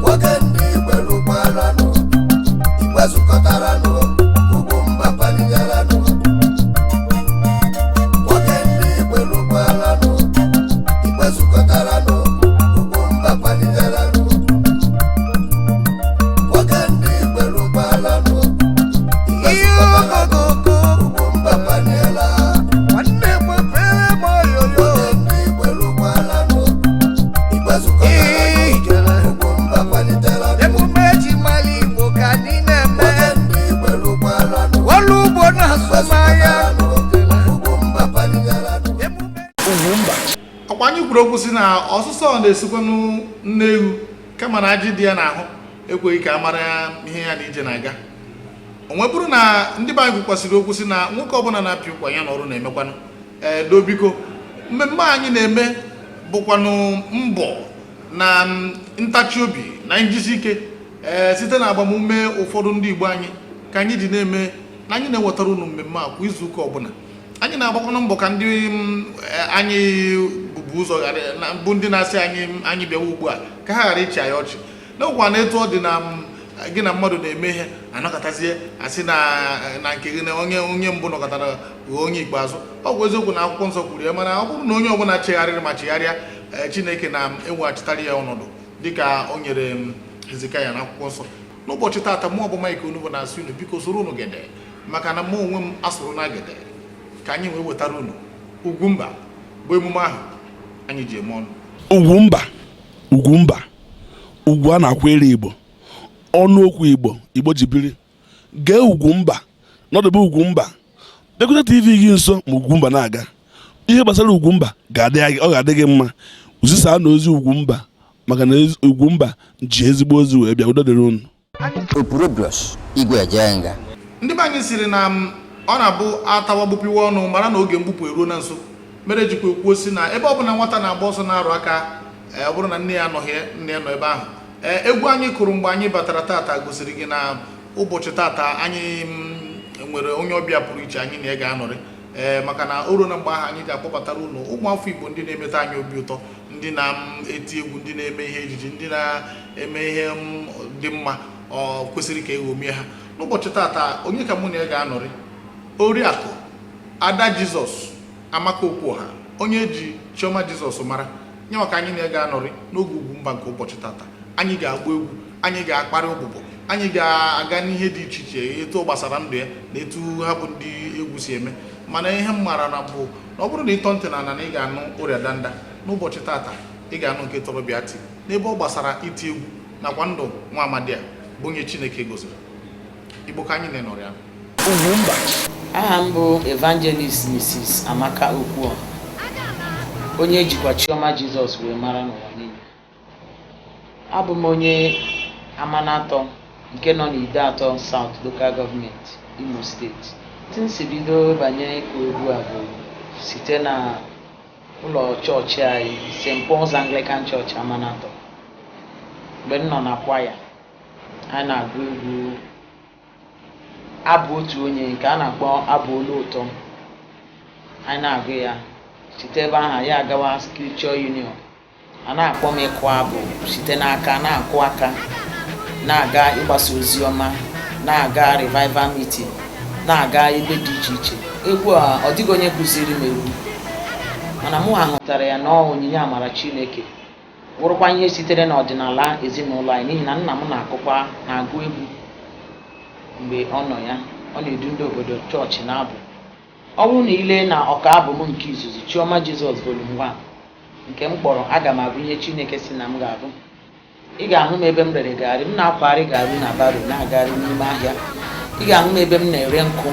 Nwoke ndị Igwe lụkwaranụ, Igwe zukọtaranụ, Ugwumba paligaranụ. Nwoke ndị Igwe lụkwaranụ, Igwe zukọtaranụ, Ugwumba paligaranụ. Nwoke ndị Igwe lụkwaranụ, Igwe zukọtaranụ, Ugwumba paliela. Nwanne mepere m oyoyo. Nwoke ndị Igwe lụkwaranụ, Igwe zukọtaranụ, Ijele. Ugwumba paliteranụ. Emume eji mara Igbo ka anyị na-eme. Nwoke ndị Igwe lụkwaranụ, Ọrụ ugbo na azụmahịa. Ugwumba paligaranụ. Emume Ugwumba. Ọkwa anyị kwuru okwu si na ọsụsọ na-esikwanụ nne ewu, kama na ajị dị ya n'ahụ ekweghị ka a mara ihe ya na ije na-aga. O nwee bụrụ na ndị be anyị kwukwasịrị okwu si na nwoke ọbụla na-apị ụkwa ya na ọrụ na-emekwanụ. Ee, do biko, mmemme anyị na-eme bụkwanụ mbọ na ntachi obi na njisi ike, ee, site na agbamume ụfọdụ ndị Igbo anyị ka anyị ji na-eme na anyị na-ewetara unu mmemme a kwa izu ụka ọbụla. Anyị na-agbakwanụ mbọ ka ndị anyị bụbu ụzọ ghara na bụ ndị na-asị anyị anyị bịawa ugbu a ka ha ghara ịchị anyị ọchị n'ọkwa na etu ọ dị na gị na mmadụ na-eme ihe anọkọtazie asị na na nke gị na onye onye mbụ nọkọtara ghọọ onye ikpeazụ. Ọ bụ eziokwu na akwụkwọ nsọ kwuru ya, mana ọ bụrụ na onye ọbụla chegharịrị ma chegharịa, Chineke na-eweghachitara ya ọnọdụ dịka o nyere m Hezekaya n'akwụkwọ nsọ. N'ụbọchị taata, mụ bụ Mike Onugbo na-asị unu biko soro unu gede, maka na mụ onwe m asụrụ na gede ka anyị wee wetara unu Ugwumba, bụ emume ahụ anyị ji eme ọnụ. Ugwumba, Ugwumba, ugwu a na-akwere Igbo, ọnụ okwu Igbo, Igbo ji biri. Gee Ugwumba, nọdebe Ugwumba, bịakwute TV gị nso ma Ugwumba na-aga. Ihe gbasara Ugwumba ga-adị, ọ ga-adị gị mma. Zisaa na ozi Ugwumba, maka na Ugwumba ji ezigbo ozi wee bịa. Udo dịrị unu. Opurobios Igwe Ejenga. Ndị be anyị siri na ọ na-abụ atawa gbupịwa ọnụ mara na oge mgbupụ eruo na nso, mere jikwa ekwuo si na ebe ọbụla nwata na-agba ọsọ na-arụ aka, ọ bụrụ na nne ya anọghị, nne ya nọ ebe ahụ. Ee, egwu anyị kụrụ mgbe anyị batara tata gosiri gị na ụbọchị tata anyị nwere onye ọbịa pụrụ iche anyị na ya ga-anọrị. Ee, maka na o ruo na mgbe ahụ anyị ji akpọbatara unu ụmụafọ Igbo ndị na-emeta anyị obi ụtọ, ndị na-eti egwu, ndị na-eme ihe ejiji, ndị na-eme ihe dị mma ọ kwesịrị ka eghomie ha. N'ụbọchị tata, onye ka mụ na ya ga-anọrị? Oriakụ Ada Jizọs Amaka Okwuọha, onye eji Chioma Jizọs mara, nyanwa ka anyị na ya ga-anọrị n'oge Ugwumba nke ụbọchị tata. Anyị ga-agba egwu, anyị ga-akparị ụbụbọ, anyị ga-aga n'ihe dị iche iche etu ọ gbasara ndụ ya na etu ha bụ ndị egwu si eme. Mana ihe m maara na bụ na ọ bụrụ na ịtọ ntị na ala na ị ga-anụ ụrịa danda n'ụbọchị tata, ị ga-anụ nke tọrọ bịa ti n'ebe ọ gbasara iti egwu nakwa ndụ nwa amadi a bụ onye Chineke goziri. Igbo, ka anyị na-enọrị ya. Ugwumba. Aha m bụ Evangelist Mrs. Amaka Okwuọha, onye ejikwa Chioma Jizọs wee mara n'ụwa niile. Abụ m onye Amanatọ nke nọ n'Ideato South Local Government, Imo Steeti. Etu m si bido banye ịkụ egwu a bụ site na ụlọ chọọchị anyị, St. Paul's Anglican Church, Amanatọ. Mgbe m nọ na kwaya, a na-agụ egwu abụ otu onye nke a na-akpọ abụ olu ụtọ. Anyị na-agụ ya. Site ebe ahụ ya agawa Scripture Union, a na-akpọ m ịkụ abụ site n'aka na-akụ aka, na-aga ịgbasa ozi ọma, na-aga revival meeting, na-aga ebe dị iche iche. Egwu a, ọ dịghị onye kụziri m egwu, mana mụ ahụtara ya na ọ onyinye amara Chineke, bụrụkwa ihe sitere n'ọdịnala ezinụlọ anyị, n'ihi na nna m na-akụkwa na-agụ egwu. Mgbe ọ nọ ya, ọ na-edu ndị obodo chọọchị na-abụ. Ọ bụrụ na ile na ọka abụ m nke izuzu, Chioma Jizọs Volume 1, nke m kpọrọ "Aga m abụ ihe Chineke si na m ga-abụ", ị ga-ahụ m ebe m rere garị, m na-akwagharị garị na barrow na-agagharị n'ime ahịa. Ị ga-ahụ m ebe m na-ere nkụ.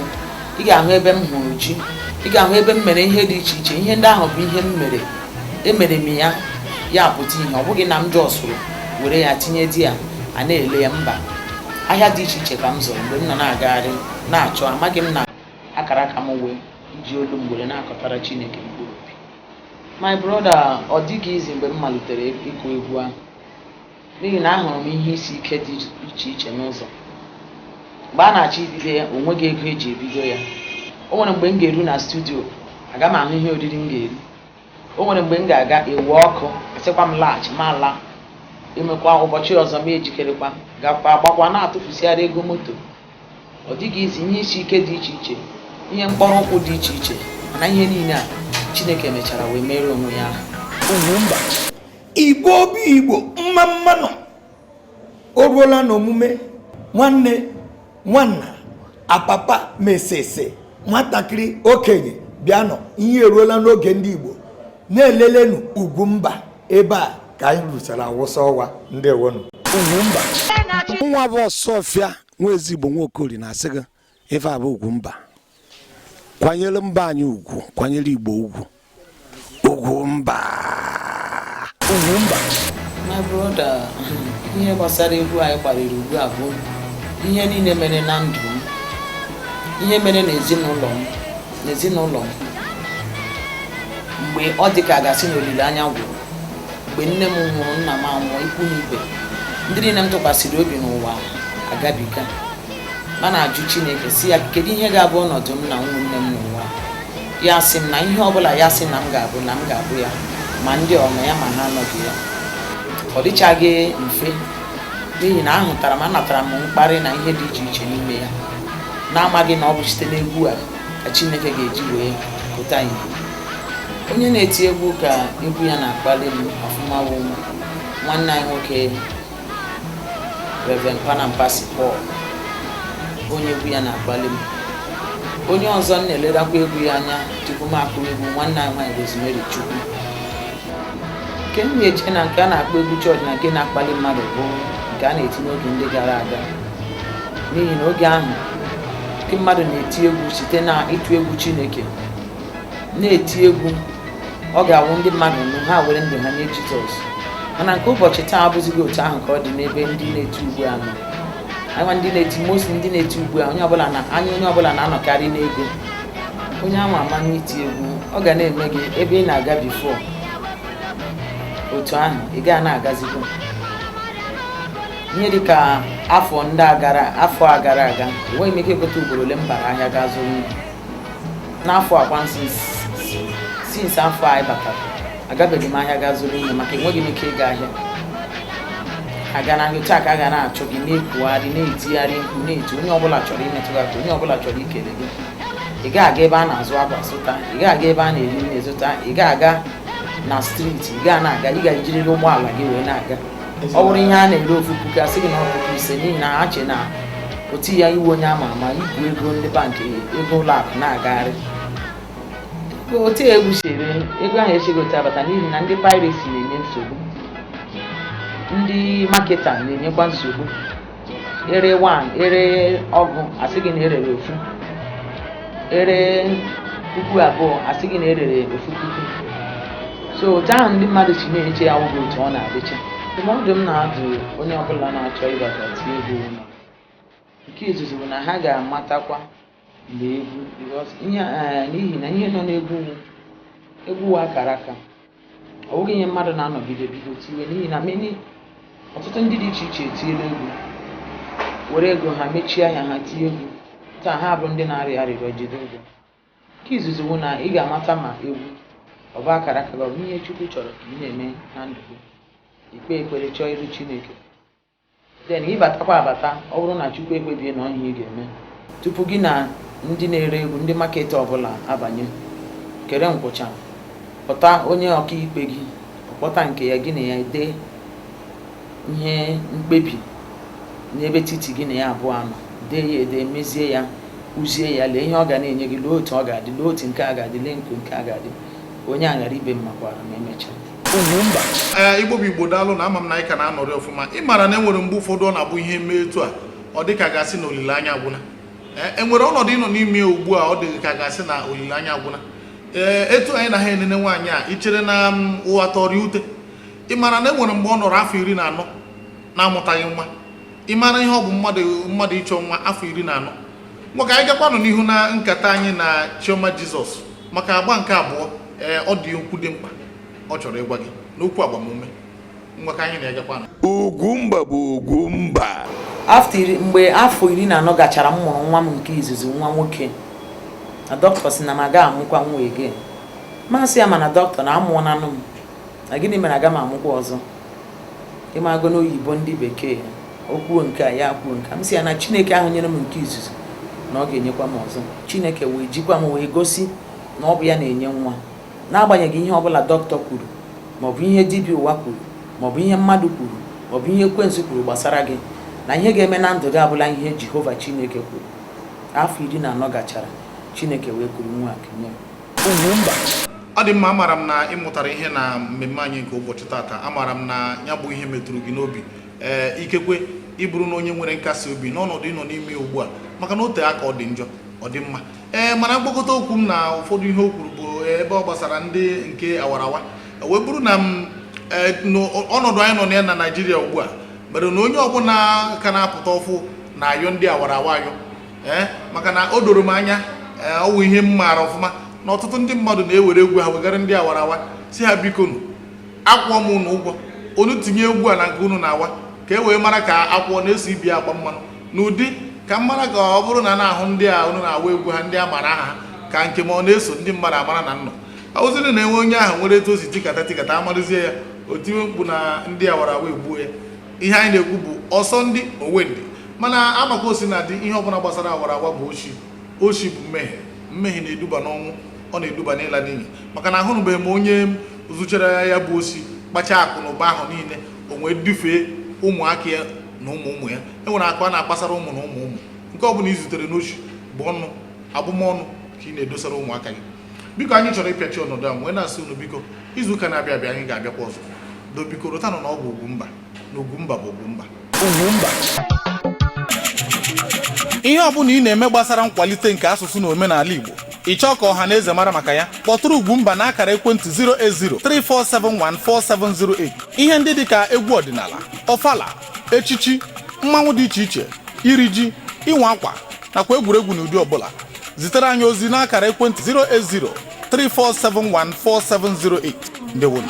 Ị ga-ahụ ebe m hụrụ ji. Ị ga-ahụ ebe m mere ihe dị iche iche. Ihe ndị ahụ bụ ihe m mere, emere m ya, ya pụta ihe. Ọ bụghị na m jọsụrụ were ya tinye di ya a na-ele ya, mba. Ahịa dị iche iche ka m zụrụ mgbe m nọ na-agagharị na-achọ. Amaghị m na akara aka m wee iji olu m were na-akọtara Chineke mkpụrụ obi. My brother, ọ dịghị easy mgbe m malitere ịkụ egwu ahụ, n'ihi na ahụrụ m ihe isi ike dị iche iche n'ụzọ. Mgbe a na-achọ ibido ya, o nweghị ego eji ebido ya. O nwere mgbe m ga-eru na studio, aga m ahụ ihe oriri m ga-eri. O nwere mgbe m ga-aga ewe ọkụ, asịkwa m laghachi, ma laa. Emekwa ụbọchị ọzọ, m ejikerekwa gakwa gbakwa na-atụfusigharị ego moto. Ọ dịghị easy, ihe isi ike dị iche iche, ihe mkpọrọ ụkwụ dị iche iche, mana ihe niile a, Chineke mechara wee mere onwe ya aha. Ugwumba. Igbo obi Igbo, mma mmanụ. O ruola n'omume nwanne nwanna apapa mesese nwatakịrị okenye bịanụ. Ihe eruola n'oge ndị Igbo na-elelenu Ugwumba. Ebe a ka anyị ruchara awụsa ọwa. Ndewonu. Ugwumba. Nwa bụ Ọsọfịa nwa ezigbo Nwaokori na-asị gị, ife a bụ Ugwumba. Kwanyere mba anyị ugwu, kwanyere Igbo ugwu. Ugwumba. Ugwumba. My brother, ihe gbasara egwu anyị gbariri ugbu a bụ ihe niile mere na ndụ m, ihe mere n'ezinụlọ m mgbe ọ dị ka a ga-asị na olileanya gwụrụ, mgbe nne m nwụrụ, nna m anwụọ, ikwu na ibe, ndị niile m tụkwasịrị obi n'ụwa agabiga. Ma na-ajụ Chineke si ya, kedu ihe ga-abụ ọnọdụ m na ụmụnne m n'ụwa? Ya sị m na ihe ọbụla ya sị na m ga-abụ, na m ga-abụ ya, ma ndị ọ nọ ya ma ha anọghị ya. Ọ dịchaghị mfe, n'ihi na ahụtara m, anatara m mkparị na ihe dị iche iche n'ime ya, na-amaghị na ọ bụ site n'egwu a ka Chineke ga-eji wee pụta ìhè. Onye na-eti egwu ka egwu ya na-akpali m ọfụma wụ nwanne anyị nwoke, Reverend Panampasi Paul, onye egwu ya na-akpali m. Onye ọzọ m na-elerakwa egwu ya anya tupu m akụ egwu, nwanne anyị nwaanyị Rosemary Chukwu. Nke m na-eche na nke a na-akpọ egwu chọọchị na nke na-akpali mmadụ bụ nke a na-eti n'oge ndị gara aga, n'ihi na oge ahụ ndị mmadụ na-eti egwu site na ịtụ egwu Chineke, na-eti egwu ọ ga-awụ ndị mmadụ nụ, ha were ndụ ha nye Jizọs. Mana nke ụbọchị taa abụzighị otu ahụ ka ọ dị n'ebe ndị na-eti ugbu a nọ. Anya ndị na-eti, most ndị na-eti ugbu a, onye ọbụla na anya onye ọbụla na-anọkarị n'ego. Onye ama ama n'iti egwu, ọ ga na-eme gị ebe ị na-aga before otu ahụ ị gaa na-agazikwa. Ihe dị ka afọ ndị a gara, afọ a gara aga, enweghị m ike ịgụta ugboro ole m bara ahịa gaa zụrụ ihe n'afọ akwa. Since afọ a anyị batara, agabeghị m ahịa gaa zụrụ ihe, maka enweghị m ike ịga ahịa aga n'ahịa. Otu a ka a ga na-achụ gị, na-ekwugharị, na-etigharị mkpu, na-eti. Onye ọbụla chọrọ imetụ gị aka, onye ọbụla chọrọ ikele gị. Ị ga-aga ebe a na-azụ akwa zụta, ị ga-aga ebe a na-eri nri zụta, ị ga-aga na street, ị ga na-aga, ị ga-ejiriri ụgbọala gị wee na-aga. Ọ bụrụ ihe a na-ere 1,000, asị gị na ọ 5,000, n'ihi na ha che na otu ya iwu onye ama ama ibu ego ndị bankị, ego ụlọ akụ na-agagharị. Otu egwu si ere ego ahụ esighị otu abata, n'ihi na ndị piracy na-enye nsogbu, ndị marketer na-enyekwa nsogbu. Ere 1, ere ọgụ, asị gị na erere ofu. Ere 2,000, asị gị na erere 1,000. So otu ahụ ndị mmadụ si na-eche ya awụghị otu ọ na-adịcha. Ndụmọdụ m na-adụ onye ọbụla na-achọ ịbata tie egwu na nke izizi bụ na ha ga-amatakwa mgbe egwu, because ihe n'ihi na ihe nọ n'egwu wụ egwu wụ akara aka. Ọ bụghị ihe mmadụ na-anọgide bido tiwe, n'ihi na many, ọtụtụ ndị dị iche iche etiela egwu, were ego ha mechie ahịa ha, tie egwu. Taa ha bụ ndị na-arịọ arịrịọ jide ụgwọ. Nke izizi bụ na ị ga-amata ma egwu ọ bụ akara aka gị, ọ bụ ihe Chukwu chọrọ ka ị na-eme na ndụ gị. Ikpe ekpere, chọọ iru Chineke, then ịbatakwa abata. Ọ bụrụ na Chukwu ekpebie na ọhịa ị ga-eme, tupu gị na ndị na-ere egwu, ndị marketer ọbụla abanye, kere nkwụcha, pụta onye ọkaikpe gị, kpọta nke ya, gị na ya dee ihe mkpebi n'ebe titi gị na ya abụọ anọ, dee ya ede, mezie ya, kụzie ya, lee ihe ọ ga na-enye gị, lee otu ọ ga-adị, lee otu nke a ga-adị, lee nke a ga-adị. Onye a ghara ibe m makwara ma emechaa. Ugwumba. Ee, Igbo bụ Igbo, daalụ na ama m na anyị ka na-anọrị ọfụma. Ị maara na e nwere mgbe ụfọdụ ọ na-abụ ihe mee etu a, ọ dị ka gasị na olileanya agwụna. Ee, e nwere ọnọdụ ịnọ n'ime ya ugbu a, ọ dị ka gasị na olileanya agwụna. Ee, etu anyị na ha enene nwaanyị a, ị chere na ụwa tọrọ ya ute. Ị maara na e nwere mgbe ọ nọrọ afọ 14 na-amụtaghị nwa? Ị maara ihe ọ bụ mmadụ ịchọ nwa afọ 14? Nwoke, anyị gakwanụ n'ihu na nkata anyị na Chioma Jesus maka agba nke abụọ. Ee, ọ dị okwu dị mkpa. Ọ chọrọ ịgwa gị n'okwu agbamume. Ngwa, ka anyị na-egakwa na Ugwumba bụ Ugwumba. After mgbe afọ 14 gachara, m mụrụ nwa m nke izizi, nwa nwoke, na dọkịta sị na m aga amụkwa nwa again. Masị ya, mana dọkịta, na amụọnanụ m, na gịnị mere aga m amụkwa ọzọ? Ịmago n'oyibo ndị bekee, o kwuo nke a, ya kwuo nke a. M sị ya na Chineke ahụ nyere m nke izizi, na ọ ga-enyekwa m ọzọ. Chineke wee jikwa m wee gosi na ọ bụ ya na-enye nwa, n'agbanyeghị ihe ọbụla dọkịta kwuru, maọbụ ihe dibịa ụwa kwuru, maọbụ ihe mmadụ kwuru, maọbụ ihe ekwensu kwuru gbasara gị, na ihe ga-eme na ndụ gị abụla ihe Jehova Chineke kwuru. Afọ 14 gachara, Chineke wee kuru nwa nye m. Ugwumba. Ọ dị mma. Amaara m na ị mụtara ihe na mmemme anyị nke ụbọchị tata. Amaara m na ya bụ ihe metụrụ gị n'obi. Ee, ikekwe ịbụrụ na onye nwere nkasi obi n'ọnọdụ ịnọ n'ime ugbu a, maka na o tee aka ọ dị njọ, ọ dị mma. Ee, mana mkpokọta okwu m na ụfọdụ ihe o kwuru bụ ebe ọ gbasara ndị nke awarawa wee bụrụ na m ee, n'ọnọdụ anyị nọ na ya na Naịjirịa ugbu a mere na onye ọbụla ka na-apụta ọfụ na-ayọ ndị awarawa ayọ. Ee, maka na o doro m anya, ee, ọ wụ ihe m maara ọfụma na ọtụtụ ndị mmadụ na-ewere egwu ha wegara ndị awarawa, si ha, bikonu, akwụọ m unu ụgwọ, unu tinye egwu a na nke unu na-awa, ka e wee mara ka akwụọ na-eso ibi agba mmanụ n'ụdị ka m mara, ka ọ bụrụ na na-ahụ ndị a unu na-awa egwu ha, ndị a mara aha ha, ka nke ma ọ na-eso ndị mmadụ amara na nnọ awụziri na enwe onye ahụ nwere etu o si tikata tikata amarụzie ya, o tiwe mkpu na ndị awarawa egbuo ya. Ihe anyị na-ekwu bụ ọsọ ndị owendị, mana amaka osi na dị ihe ọbụla gbasara awarawa bụ oshi. Oshi bụ mmehie. Mmehie na-eduba n'ọnwụ, ọ na-eduba n'ịla n'iyi, maka na ahụrụbeghị m onye zụchara ya bụ osi kpachaa akụ na ụba ahụ niile, o wee dufee ụmụaka ya na ụmụ ụmụ ya. E nwere akụ a na-akpasara ụmụ na ụmụ ụmụ. Nke ọ bụla ị zutere n'oshi bụ ọnụ abụmọnụ ka ị na-edosara ụmụaka gị. Biko, anyị chọrọ ịpịachi ọnọdụ a wee na-asị unu, biko, izu ụka na-abịa abịa, anyị ga-abịakwa ọzọ. Do, biko, rotanụ na ọ bụ Ugwumba, na Ugwumba bụ Ugwumba. Ugwumba. Ihe ọbụla ị na-eme gbasara nkwalite nke asụsụ na omenala Igbo, ị chọọ ka ọha na eze mara maka ya, kpọtụrụ Ugwumba na akara ekwentị 08034714708. Ihe ndị dịka egwu ọdịnala, ọfala, echichi, mmanwụ dị iche iche, iri ji, ịnwa akwa, nakwa egwuregwu n'ụdị ọbụla, zitere anyị ozi n'akara ekwentị 08034714708. Ndewonu.